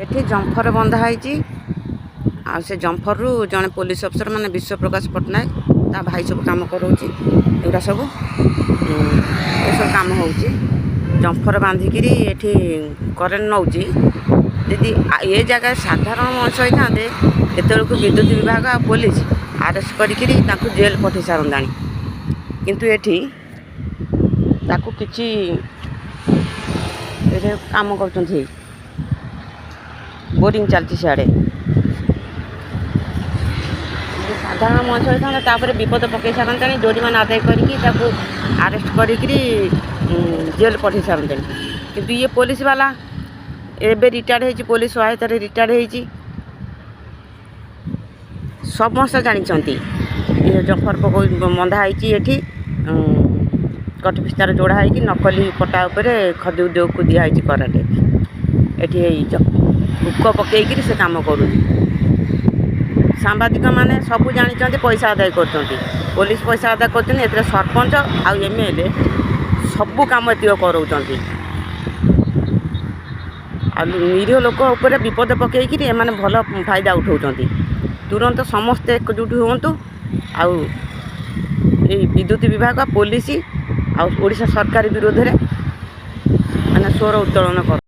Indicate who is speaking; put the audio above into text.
Speaker 1: ଏଠି ଜମ୍ଫର ବନ୍ଧା ହେଇଛି। ଆଉ ସେ ଜମ୍ଫରରୁ ଜଣେ ପୋଲିସ ଅଫିସର, ମାନେ ବିଶ୍ୱପ୍ରକାଶ ପଟ୍ଟନାୟକ, ତା ଭାଇ ସବୁ କାମ କରାଉଛି। ଏଗୁଡ଼ା ସବୁ ଏସବୁ କାମ ହେଉଛି। ଜମ୍ଫର ବାନ୍ଧିକିରି ଏଠି କରେଣ୍ଟ ନେଉଛି। ଯଦି ଏ ଜାଗାରେ ସାଧାରଣ ମଣିଷ ହେଇଥାନ୍ତେ, ଏତେବେଳକୁ ବିଦ୍ୟୁତ ବିଭାଗ ଆଉ ପୋଲିସ ଆରେଷ୍ଟ କରିକିରି ତାଙ୍କୁ ଜେଲ୍ ପଠାଇ ସାରନ୍ତାଣି। କିନ୍ତୁ ଏଠି ତାକୁ କିଛି, ଏଠି କାମ କରୁଛନ୍ତି, ବୋରିଂ ଚାଲିଛି ସିଆଡ଼େ। ଯଦି ସାଧାରଣ ମଣିଷ ହେଇଥାନ୍ତା, ତାପରେ ବିପଦ ପକାଇ ସାରନ୍ତାଣି, ଜୋରିମାନା ଆଦାୟ କରିକି ତାକୁ ଆରେଷ୍ଟ କରିକିରି ଜେଲ୍ ପଠାଇ ସାରନ୍ତାଣି। କିନ୍ତୁ ଇଏ ପୋଲିସ ବାଲା ଏବେ ରିଟାୟାର୍ଡ଼ ହେଇଛି, ପୋଲିସ ସହାୟତାରେ ରିଟାୟାର୍ଡ଼ ହେଇଛି। ସମସ୍ତେ ଜାଣିଛନ୍ତି, ଇଏ ଜମ୍ଫର ପକଉ ବନ୍ଧା ହେଇଛି ଏଠି। କଟି ପିସ୍ତାରେ ଯୋଡ଼ା ହେଇକି ନକଲି ପଟା ଉପରେ ଖଦି ଉଦ୍ୟୋଗକୁ ଦିଆହେଇଛି କରେଣ୍ଟ। ଏଠି ଏଇ ହୁକ ପକେଇକିରି ସେ କାମ କରୁଛି। ସାମ୍ବାଦିକମାନେ ସବୁ ଜାଣିଛନ୍ତି, ପଇସା ଆଦାୟ କରୁଛନ୍ତି, ପୋଲିସ ପଇସା ଆଦାୟ କରୁଛନ୍ତି। ଏଥିରେ ସରପଞ୍ଚ ଆଉ ଏମଏଲଏ ସବୁ କାମ ଏତିକ କରାଉଛନ୍ତି। ଆଉ ନିରୀହ ଲୋକ ଉପରେ ବିପଦ ପକେଇକିରି ଏମାନେ ଭଲ ଫାଇଦା ଉଠାଉଛନ୍ତି। ତୁରନ୍ତ ସମସ୍ତେ ଏକଜୁଟ ହୁଅନ୍ତୁ ଆଉ ଏଇ ବିଦ୍ୟୁତ ବିଭାଗ, ପୋଲିସ ଆଉ ଓଡ଼ିଶା ସରକାର ବିରୋଧରେ ମାନେ ସ୍ୱର ଉତ୍ତୋଳନ କର।